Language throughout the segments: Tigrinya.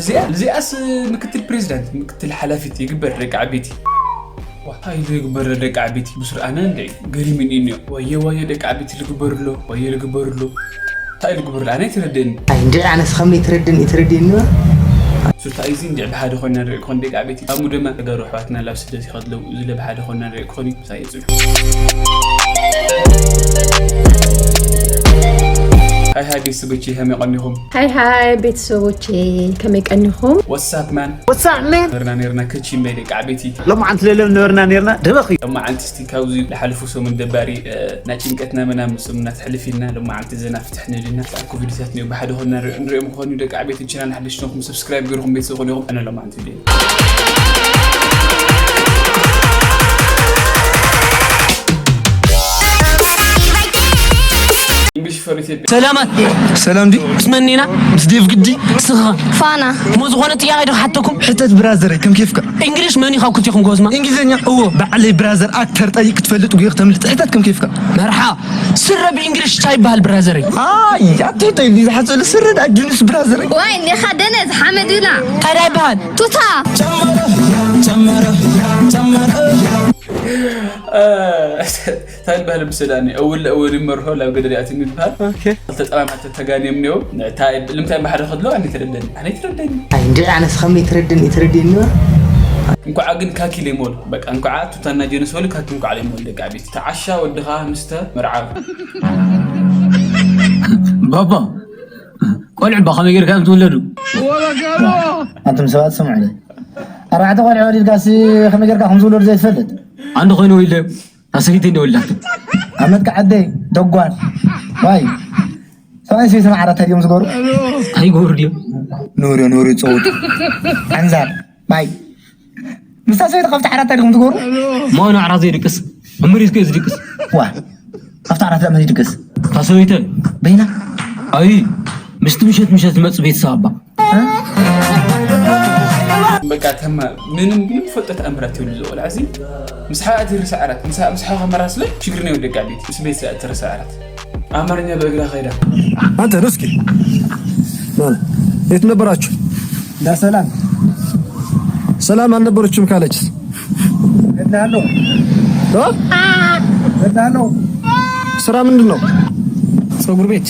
እዚኣ እዚኣስ ምክትል ፕሬዚዳንት ምክትል ሓላፊት ይግበር ደቂ ዓበይቲ። ዋይ ኢሉ ይግበር ደቂ ዓበይቲ። ብስር ኣነ እንደ ገሪም እኒዮ። ወየ ወየ ደቂ ዓበይቲ ልግበር ኣሎ። ወየ ልግበር ኣሎ። እንታይ ልግበር ኣሎ? ኣነ ኣይተረደእኒ። ኣይ እንደ ኣነስ ከም ይትረደን ይትረደኒ። ሱታ እዚ እንደ ብሓደ ኮይና ንርኢ ክኾን ደቂ ዓበይቲ። ኣሙ ደማ ተጋሩ ኣሕዋትና ላብ ስደት ይኸድለው። እዚ ለብሓደ ኮይና ንርኢ ክኾን እዩ። ምሳይ ይጽሉ። ሃይ ሃይ ቤተሰቦቼ ከመይ ቀኒኹም? ሃይ ሃይ ቤተሰቦቼ ከመይ ቀኒኹም? ወሳፕ ማን ወሳዕ መን ነበርና ነርና ከቺም በይ ደቂ ዓበይቲ። ሎማዓንቲ ለለም ነበርና ነርና ደበኺ ሎማዓንቲ እስቲ ካብዚ ዝሓለፉ ሰሙን ደባሪ እ፣ ናይ ጭንቀትና መናም ሰሙና ትሕልፍ ኢልና ሎማዓንቲ ዘና ፍትሕ ንልና ዝኣልኩ ቪዲዮታት እኒኦ ብሓደ ኮና ንሪኦም ክኾኑ ደቂ ዓበይቲ ቻናል ሓደሽ ነኹም ሰብስክራይብ ገይርኩም ቤተሰብ ኮኒኹም ኣነ ሎማዓንቲ ቪዲዮ English for Ethiopia ሰላማት ሰላም ዲ ምስ መኒና ምስ ዴቭ ግዲ ስኻ ፋና እሞ ዝኾነ ጥያቄ ዶ ሓተኩም ሕተት ብራዘረይ ከም ኬፍካ እንግሊሽ መን ኢኻ ኩቲኹም ጎዝማ እንግሊዝኛ እዎ በዓለይ ብራዘር ኣክተር ጠይቅ ክትፈልጥ ጉይኽ ተምልጥ ሕተት ከም ኬፍካ መርሓ ስረ ብእንግሊሽ እንታይ ይበሃል ብራዘረይ ኣይ ኣትሕቶ ኢሉ ዝሓሰሉ ስረ ዳ ዱንስ ብራዘረይ ዋይ እንዲኻ ደነዝ ሓመድ ብላ እንታይ ዳ ይበሃል ቱታ እንታይ ይበሃል ብሰዳኒ እውል እውል ይመርሖ ላብ ገደል ያእቲ የሚበሃል ተጠማማተ ተጋንዮም ኒዮ ልምታይ ባሕሪ ከድሎ ኣነ ተረደኒ ኣነ ተረደኒ ኣይ እንደ ኣነስ ከም ይትረደን ይትረደኒ እንኳዓ ግን ካኪ ለይሞል በቃ እንኳዓ ቱታና ጀነስ ወል ካኪ እንኳዓ ለይሞል ደቂ ዓቤት ተዓሻ ወድኻ ምስተ መርዓብ ባባ ቆልዑ ባ ከመይ ጌርካ እዮም ትውለዱ ኣንቱም ሰባት ስምዑኒ ኣርባዕተ ቆልዑ ወሊድካሲ ከመይ ጌርካ ከም ዝውለዱ ዘይትፈልጥ ኣንድ ኮይኑ ወይለ ኣሰቢተ እንደ ወላቱ ኣመት ከዓደይ ደጓል ዋይ ሰብኣይ ሰበይትን ዓራት እዮም ዝገሩ ኣይገብሩ ድዮም ኑሪ ኑሪ ይፀውቱ ዓንዛር ማይ ምስታ ሰበይቲ ካብቲ ዓራት እንታይ ድኹም ትገብሩ ማኑ ዓራት ዘይድቅስ እምሪስከ ዝድቅስ ዋ ካብቲ ዓራት ለመን ይድቅስ ታሰበይተ በይና ኣይ ምስቲ ምሸት ምሸት ዝመፅ ቤተሰብ ኣባ በቃ ተማ ምንም ምንም ፈጠት ኣምራት ይብሉ ዝቆልዓ እዚ ምስ ሓ እቲ ርሳ ዓራት ምስ ምስ ሓ ከመራ ስለ ሽግር ነው ደቂ ዓቤት ምስ ቤት እቲ ርሳ ዓራት ኣማርኛ በእግራ ከይዳ አንተ እስኪ የት ነበራችሁ? ዳሰላም ሰላም አልነበረችም ካለች ገድናለሁ እ? ገድናለሁ ስራ ምንድን ነው? ፀጉር ቤት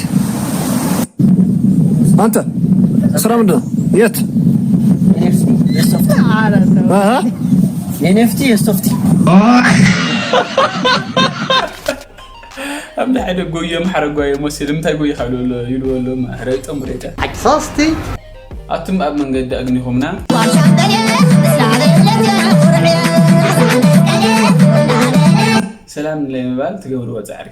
አንተ ስራ ምንድን ነው? የት? ኤንኤፍቲ የሶፍቲ አሃ ኤንኤፍቲ የሶፍቲ ኣብ ሓደ ጎዮም ሓረጓዮ መሲሉ ምንታይ ጎይኻ ይብልዎ ኣለዉ ረይጦም ረይጠ ሶስቲ ኣቱም ኣብ መንገዲ ኣግኒኹምና ሰላም ንለይ ምባል ትገብርዎ ፃዕሪ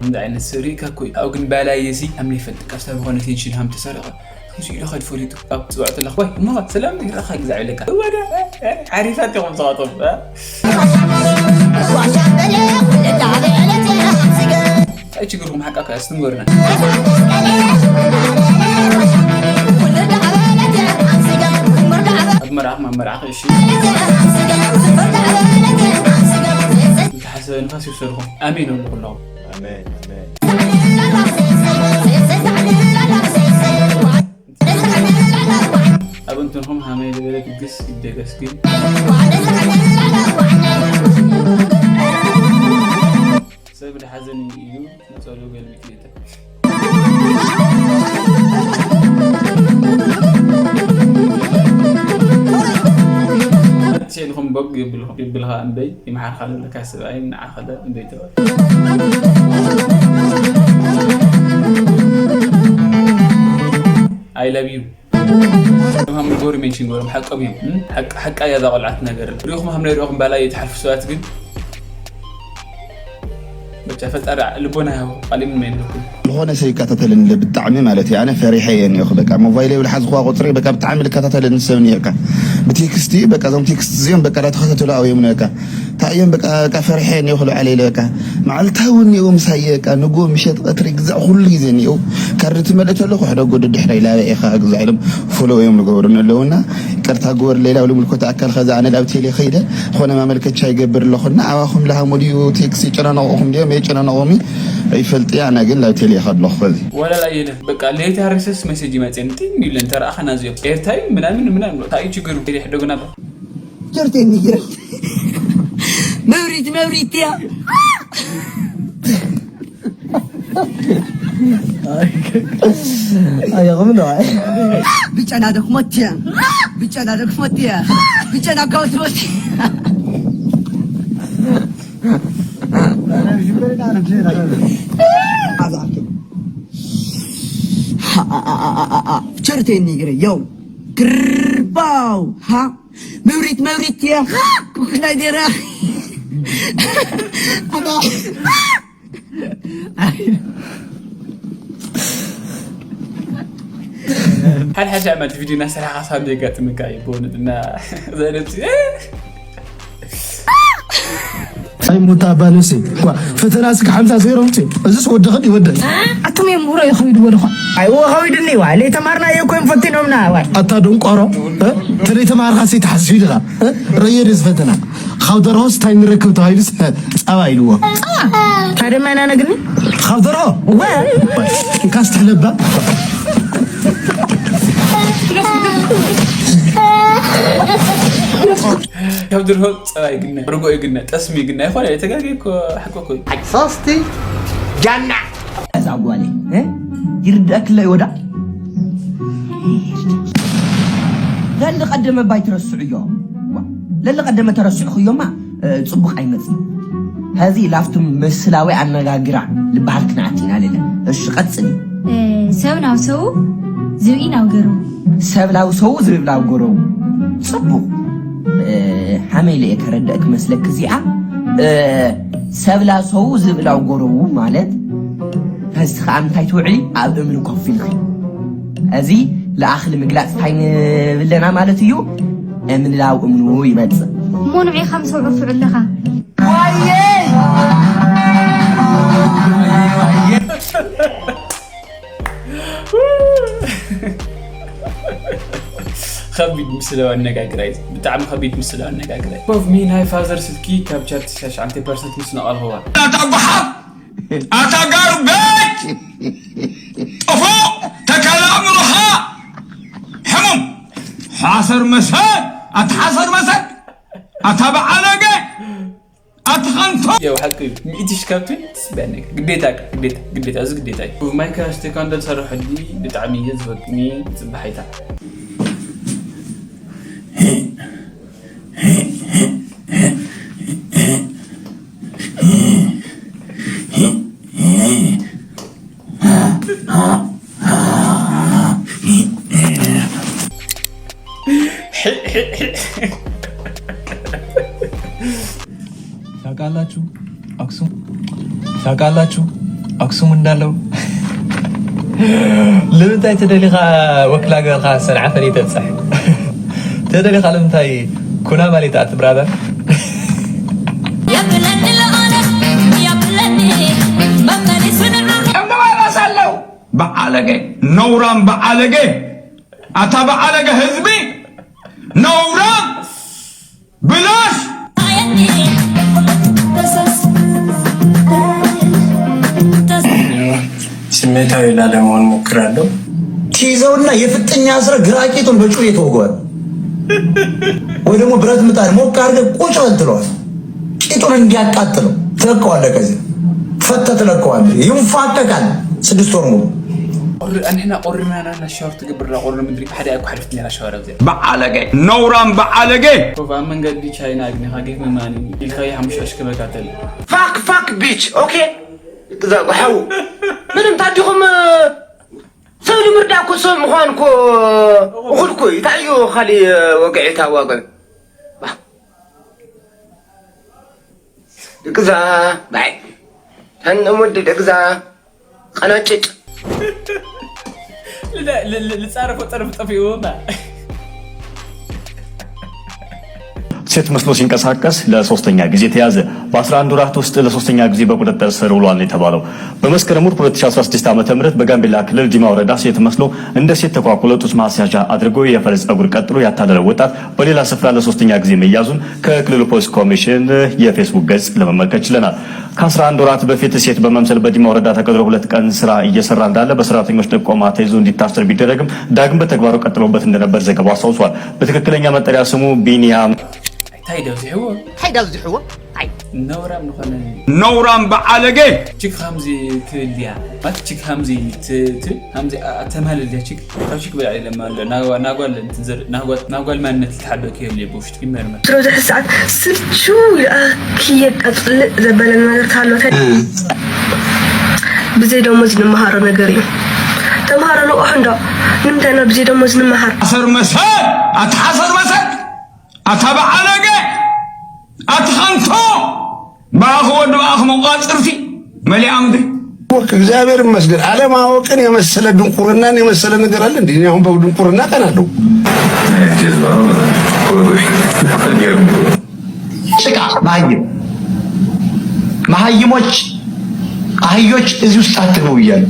እንደ ዓይነት ሰብ ርኢካ እኮ እዩ ኣብኡ ግን ባላየ ሲ ኣምነ ይፈልጥ ካብታ ዝኾነ ቴንሽን ሃም ተሰረቐ ከምዚ ኢሉ ኸድ ፈሊጡ ኣብ ፅዋዕ ተለኽ ወይ እሞ ሰላም ይረኻ ግዛዕ ይብለካ ወደ ዓሪፋት ኢኹም ዝኸቶም እንታይ ችግርኩም ሓቃ ከ ኣስትንገሩና ኣብ መርዓኹም ኣብ መርዓኸ እሺ ዝተሓሰበ ንፋስ ይውሰድኹም ኣሜን እብሉ ኩሎም ኣብ እንትንኹም ሃመይ ዝበለ ድግስ ይደገስ ግን ሰብ ድሓዘን እዩ ነፀሉ ገልቢጡ የተ ሴልኹም ቦግ ይብልኻ እምበይ ይመሓርካ ዘለካ ሰብኣይ ንዓኸለ እምበይ ተባል I love you ሃም ጎሪ ሜንሽን ጎሮም ሓቆም እዮም ሓቃ እያ ዛቆልዓት ነገር ሪኹም ሃም ናይ ሪኹም ባላ እየ ትሓልፉ ሰባት ግን ብቻ ፈጣሪ ልቦና ይሃቦ ካሊእ ምንም የብለኩም። ዝኾነ ሰብ ይከታተልን ብጣዕሚ ማለት እዩ ኣነ ፈሪሐ እየ እኒኦኹ በቃ ሞባይለይ ብልሓዝኽዋ ቁፅሪ በቃ ብጣዕሚ ልከታተልን ሰብ እኒኦካ ብቴክስት እዩ በቃ እዞም ቴክስት እዚኦም በቃ ዳተኸታተሉ ኣውዮም በቃ እንታይ እዮም በቃ በቃ ፈሪሐ እየ እኒኦኹ ልዓለ ኢለ በቃ መዓልታዊ እኒኦ ምሳየ በቃ ንጎ ምሸት ቀትሪ ግዛዕ ኩሉ ግዜ እኒኦ ካርድ ትመልእ ተለኹ ሕደጎ ድድሕረይ ላበ ኢኻ ግዛዕ ኢሎም ፎሎ እዮም ዝገብሩኒ ኣለውና ይቅርታ ግበሩለይ፣ ላብ ልምልኮት ኣካል። ከዚ ኣነ ላብ ቴሌ ከይደ ዝኾነ ማመልከቻ ይገብር ኣለኹ እና ኣባኹም ለሃሙ ድዩ ቴክስ ይጨናነቑኹም ድዮም የጨናነቑኹም ይፈልጥ እየ። ኣነ ግን ላብ ቴሌ ከለኹ ከዚ ዋላ ላየለ በቃ ለይቲ ሃረሰስ መሴጅ ይመፅን ጢም ይብለን ተረኣኸና እዚኦም ኤርታይ ምናምን ምናምን እንታይ እዩ ችግሩ? ይሕደጉና ጀርቴ የሚገርም መብሪት መብሪት ያ Ay, ay, ako mo na. ብጨና ደክሞት እያ ብጨና ደክሞት እያ ብጨና ጋውት ሞት ቸርቴ ኒግረ የው ግርባው ሃ መብሪት መብሪት እያ ኩክናይ ዴራ ሓደ ሓደ ዓመት ቪድዮ እናሰራሕካ ሳብ ዘይጋጥመካ እዩ ብእውነት እና ዘነብሲ ኣይ ሙታ ኣባ ነብሰይ ዋ ፈተና እስከ ሓምሳ ዜሮ ምጽ እዚስ ወደኸ ይወደል ኣቱም እዮም ምሁሮ ይኸይድዎ ድኾን ኣይዎ ኸዊድኒ ዋ ለይተማርና እየ እኮ እዮም ፈቲኖምና ዋ ኣታ ደንቋሮ እ? ተለይተማርካ ሲ ተሓስቢ ድኻ እ? ረየ ድዚ ፈተና ካብ ደርሆስ እንታይ ንረክብ ተባሂሉስ እ? ጸባ ኢልዎ ታደማና ነግኒ ካብ ደርሆ እንካስ ትሕለባ ካብ ድርሆ ፀባ ይግነ ርጎ ይግነ ጠስሚ ይግነ ይኮነ የተጋገ እኮ ሓቆ እኮ እዩ። ሶስቲ ጃና እዛ ጓለይ እ? ይርድአክለይ ወዳ ለሊ ቀደመ ባይ ትረስዑዮ ለሊ ቀደመ ተረስዕኽዮማ እ፣ ጽቡቕ ኣይመጽእ ሀዚ ላፍቱም ምስላዊ ኣነጋግራ ልበሃል ክንኣት ኢና ለለ እሺ ቀጽሊ ሰብ ናብ ሰው ዝብኢ ናብ ገረቡ ሰብ ላው ሰው ዝብላው ጎረቡ ጽቡቕ እ፣ ሓመይ ለየ ከረድእ ክመስለክ እዚኣ እ፣ ሰብ ላ ሰው ዝብላው ጎረቡ ማለት ሀዚ ከዓ ምንታይ ትውዕሊ ኣብ እምኒ ኮፍ ኢልኺ እዚ ለኣኽሊ ምግላፅ እንታይ ንብለና ማለት እዩ እምኒ ላው እምኑ ይመፅእ እሞ ንዒኻ ምስ ኣዕርፍዑ ኣለኻ ከቢድ ምስላዊ ኣነጋግራ እዩ ብጣዕሚ ከቢድ ምስላዊ ኣነጋግራ እዩ ኮፍ ሚ ናይ ፋዘር ስልኪ ካብ ቻርት ሻሽዓንተ ፐርሰንት ምስ ነቐልኽዋ ኣታ ጓሓፍ ኣታ ጋርቤጅ ጥፉእ ተካል ኣእምሮኻ ሕሙም ሓሰር መሰል ኣታ ሓሰር መሰል ኣታ በዓለገ ኣትኸንቶ ያው ሓቂ እዩ ሚእቲ ሺህ ካብቲ ትስበያ ነገር ግዴታ ግዴታ ግዴታ እዚ ግዴታ እዩ ማይክራሽ ቴኳንዶ ዝሰርሕ ሕጂ ብጣዕሚ እየ ዝፈትኒ ፅባሓይታ ታውቃላችሁ አክሱም ታውቃላችሁ አክሱም እንዳለው ለምንታይ ተደሊኻ ወክላ ገርካ ሰንዓ ፈሊተ ብፅሕ ተደሊኻ ለምንታይ ኩና ማለት ኣት ብራዘር በዓለገ ነውራም በዓለገ ኣታ በዓለገ ህዝቢ ነውራም ብላሽ ስሜታዊ ላለመሆን ሞክራለሁ። ትይዘውና የፍጥኝ አስረ ግራ ቂጡን በጩቤ ትወገዋል ወይ ደግሞ ብረት ምጣድ ሞቅ አድርገህ ቁጭ በል ትለዋል። ቂጡን እንዲያቃጥለው ትለቀዋለህ። ከዚያ ፈተህ ትለቀዋለህ። ይንፏቀቃል ስድስት ወር ሙሉ። ንሕና ቆርና ናና ሻወር ትገብር ቁሪ ምድሪ ብሓደ እኮ ሓልፍት ኔራ ሻወር ኣብዚኣ በዓለገ ነውራም በዓለገ ኮፍ ኣብ መንገዲ ቻይና ኣግኒኻ ጌፍ ምማኒ ኢልካዮ ሓሙሽተ ቅርሺ ክበካ ተል ፋክ ፋክ ቢች ኦኬ እዛ ጓሓው ምንም ታዲኹም ሰብ ንምርዳእ እኮ ሰብ ምዃን እኮ እኹል እኮ እዩ እንታይ እዩ ካሊእ ወግዒ ታዋገ ድቅዛ ባይ ተን ወዲ ድቅዛ ቀናጭጭ ልፃረፎ ፀርፊ ጠፊእዎ ሴት መስሎ ሲንቀሳቀስ ለሶስተኛ ጊዜ ተያዘ። በ11 ወራት ውስጥ ለሶስተኛ ጊዜ በቁጥጥር ስር ውሏል ነው የተባለው። በመስከረም ወር ሁለት ሺህ አስራ ስድስት ዓመተ ምህረት በጋምቤላ ክልል ዲማ ወረዳ ሴት መስሎ እንደ ሴት ተኳኩሎ ጡት ማስያዣ አድርጎ የፈረስ ጸጉር ቀጥሎ ያታለለው ወጣት በሌላ ስፍራ ለሶስተኛ ጊዜ መያዙን ከክልሉ ፖሊስ ኮሚሽን የፌስቡክ ገጽ ለመመልከት ችለናል። ከ11 ወራት በፊት ሴት በመምሰል በዲማ ወረዳ ተቀጥሮ ሁለት ቀን ስራ እየሰራ እንዳለ በሰራተኞች ጥቆማ ተይዞ እንዲታሰር ቢደረግም ዳግም በተግባሩ ቀጥሎበት እንደነበር ዘገባው አስታውሷል። በትክክለኛ መጠሪያ ስሙ ቢኒያም እንታይ ደብዚሕዎ እንታይ ደብዚሕዎ እንታይ ነውራም ዝኾነ ነውራም በዓለገ ችግ ከምዚ ትብል ድያ ማለት ችግ ከምዚ ትብል ከምዚ ኣተማልል ድያ ችግ ካብ ችግ ብላዕ የለን ማለት ናጓል ናጓል ማንነት ልትሓበክ የለ ብውሽጢ ይመርመር ድሮ ዝሕሰዓት ስልችው ኢልኣ ክየቃፅልእ ዘበለኒ ነገር ተሃሎተ ብዘይ ደሞዝ ንመሃሮ ነገር እዩ ተምሃሮ ንቑሕ እንዶ ንምንታይ ኢና ብዘይ ደሞዝ ንመሃር ሓሰር መሰል ኣታ ሓሰር መሰል ኣታ በዓለገ ኣቲ ኻንቶ ብኣኺ ወዲ ብኣኺ መቋፅርቲ መሊኣ ምድሪ ወክ እግዚኣብሔር ይመስገን። አለማወቅን የመሰለ ድንቁርናን የመሰለ ነገር አለ እንዴ? እኔ አሁን በድንቁርና ቀናለሁ። ጭቃ መሀይም መሀይሞች አህዮች እዚህ ውስጥ አትግቡ እያሉ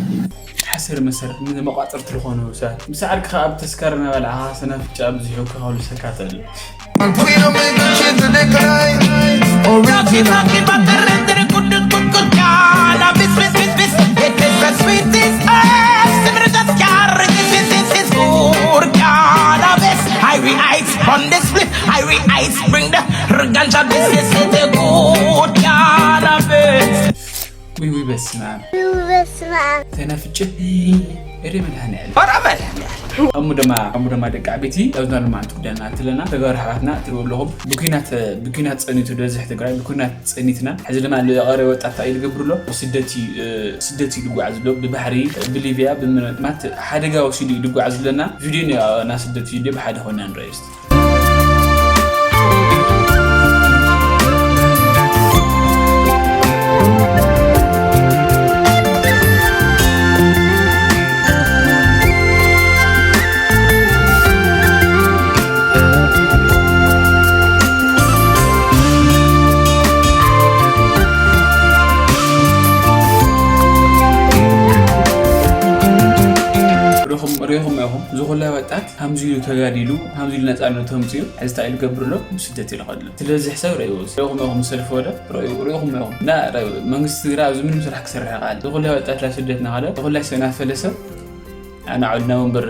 ሓሰር መሰረት መቋፅርቲ ዝኾኑ ሰባት ምስ ዓርክኻ ኣብ ተስካር እናበላዕኻ ሰናፍጫ ኣብዚሑ ክኸሉ ሰካተል Ice, bring the ganja, this is the good cannabis. ውይ ውይ በስመ ኣብ በስመ ኣብ ተናፍጭ እረ መድሃኒ ኣለ ኣሙ ደማ ኣሙ ደማ ደቂ ዓበይቲ ኣብዛ ድማ ኣንቲ ጉዳይና እንትለና ተጋሩ ኣሕዋትና ትሪኡ ኣለኹም ብኩናት ብኩናት ፀኒቱ ዝበዝሕ ትግራይ ብኩናት ፀኒትና ሕዚ ድማ ለቀረ ወጣት ኢሉ ገብሩ ኣሎ ስደት እዩ ስደት እዩ ዝጓዓዝ ኣሎ ብባሕሪ ብሊብያ ብምማት ሓደጋ ወሲዱ እዩ ዝጓዓዝ ኣለና ቪድዮ ና ስደት ቪድዮ ብሓደ ኮይና ንረእዮ ሪኹም ኢኹም ዝኹላይ ወጣት ሃምዚ ኢሉ ተጋዲሉ ሃምዚ ኢሉ ነፃነቱ ኣምፅኡ ሕዚ እንታይ ኢሉ ገብር ኣሎ ስደት ኢሉ ከድሎ ስለዚ ሕሰብ ረእይዎ ሪኹም ኢኹም ሰልፊ ወደ ሪኹም ኢኹም እና መንግስቲ ትግራይ ኣብዚ ምንም ስራሕ ክሰርሕ ይኽእል ዝኹላይ ወጣት ላ ስደት ናኸደ ዝኹላይ ሰና ፈለሰብ ኣናዕልና ወንበር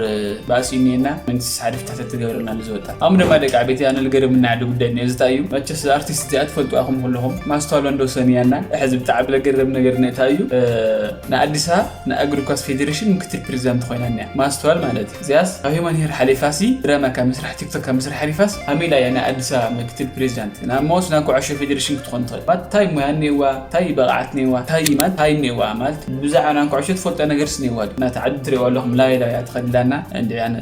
ባእሲ እኒና መንግስቲ ሓደ ፍታተት ትገብረና ንዝወጣ ኣሙ ደማ ደቂ ዓበይቲ ኣነ ልገርምና ሓደ ጉዳይ እኒኦ ዝታ እዩ መቸስ ኣርቲስት እዚኣ ትፈልጡ ኣኹም ኩለኹም ማስተዋል ወንዶ ሰንያና ሕዚ ብጣዕሚ ለገርም ነገር ነታ እዩ ንኣዲስ ኣበባ ንእግሪ ኳስ ፌዴሬሽን ምክትል ፕሬዚዳንት ኮይና እኒያ ማስተዋል ማለት እዩ እዚኣስ ካብ ሂማን ሄር ሓሊፋሲ ድራማ ካብ ምስራሕ ቲክቶክ ካብ ምስራሕ ሓሊፋስ ኣሜላ እያ ናይ ኣዲስ ኣበባ ምክትል ፕሬዚዳንት ናብ መወስ ናብ ኩዕሾ ፌዴሬሽን ክትኾን ትኽእል ባት እንታይ ሞያ እኒዋ እንታይ በቕዓት እኒዋ እንታይ ማለት እንታይ እኒዋ ማለት ብዛዕባ ናብ ኩዕሾ ትፈልጦ ነገር ስኒዋ ናታ ዓዲ ትሪእዋ ኣለኹም ላበይ ላበይ እያ ትኸድላና እንዲያን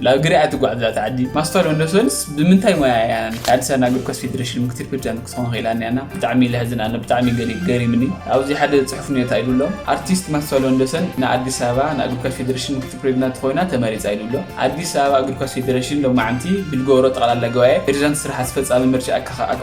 ላብ ግሪኣ ትጓዓዝ እዛ ዓዲ ማስተዋል ወንደሰንስ ብምንታይ ሞያ እያ ኣዲስ ኣበባ እግሪ ኳስ ፌዴሬሽን ምክትል ፕሬዚዳንት ክትኾን ኽኢላ እኒያና ብጣዕሚ ለሕዝን ኣነ ብጣዕሚ ገሪምኒ ኣብዚ ሓደ ፅሑፍ ኔታ ኢሉ ኣሎ ኣርቲስት ማስተዋል ወንደሰን ንኣዲስ ኣበባ ንእግሪ ኳስ ፌዴሬሽን ምክትል ፕሬዚዳንት ኮይና ተመሪፃ ኢሉ ኣሎ ኣዲስ ኣበባ እግሪ ኳስ ፌዴሬሽን ሎማዓንቲ ብልገብሮ ጠቕላላ ገባኤ ፕሬዚዳንት ስራሕ ኣስፈፃሚ ምርጫ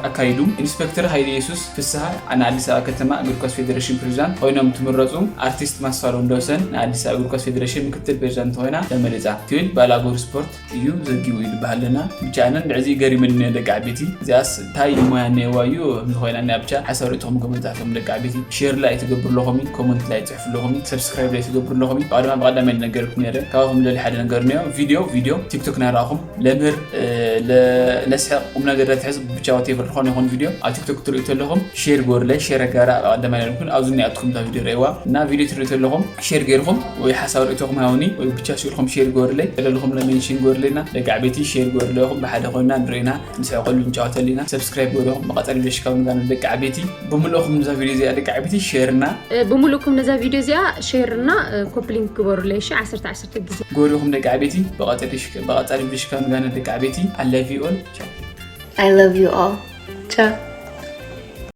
ኣካይዱ ኢንስፔክተር ሃይለ የሱስ ፍስሃ ንኣዲስ ኣበባ ከተማ እግሪ ኳስ ፌዴሬሽን ፕሬዚዳንት ኮይኖም ትምረፁ ኣርቲስት ማስተዋል ወንደሰን ንኣዲስ ኣበባ እግሪ ኳስ ፌዴሬሽን ምክትል ፕሬዚዳንት ኮይና ተመሪፃ ትብል ባላጎር ስፖርት እዩ ዘጊቡ እዩ ዝበሃል ኣለና ብቻ ኣነ ንዕዚ ገሪምኒ ደቂ ዓበይቲ እዚኣስ እንታይ ሞያ እኒአዋ እዩ ዝኾይና እኒኣ ብቻ ሓሳብ ርእትኹም ኮመንት ፃሕፎም ደቂ ዓበይቲ ሼር ላይ ትገብሩ ኣለኹም ኮመንት ላይ ፅሕፉ ኣለኹም ሰብስክራይብ ላይ ትገብሩ ኣለኹም ካብ ድማ ብቐዳማይ ነገርኩም ነረ ካባኹም ደሊ ሓደ ነገር እኒኦ ቪድዮ ቪድዮ ቲክቶክ ናራኹም ለምህር ለስሕቕ ቁም ነገር ትሕዝ ብቻ ዋቴቨር ዝኾነ ይኹን ቪድዮ ኣብ ቲክቶክ ትርእዩ ተለኹም ሼር ጎርለይ ሼር ኣጋራ ኣብ ቀዳማይ ነርኩን ኣብዚ እኒኣትኩም እታ ቪድዮ ረእዋ እና ቪድዮ ትርእዩ ተለኹም ሼር ገይርኹም ወይ ሓሳብ ርእቶኹም ሃውኒ ወይ ብቻ ስኢልኩም ሼር ጎርለይ ዘለኹም ለሜንሽን ጎርለይና ደቂ ዓበይቲ ሼር ጎርለይኹም ብሓደ ኮይና ንርእና ንስሕቀሉ ንጫወተሉ ኢና ሰብስክራይብ ጎርኹም ብቐፀል ቪድዮ ሽካብ ንጋነ ደቂ ዓበይቲ ብምልእኹም እዛ ቪድዮ እዚኣ ደቂ ዓበይቲ ሼርና ብምልእኩም ነዛ ቪድዮ እዚኣ ሼርና ኮፕሊንክ ግበሩለይ ሺ ዓሰርተ ዓሰርተ ግዜ ጎርኹም ደቂ ዓበይቲ ብቐፀል ቪድዮ ሽካብ ንጋነ ደቂ ዓበይቲ ኣለቪ ኦል I love you all. Ciao.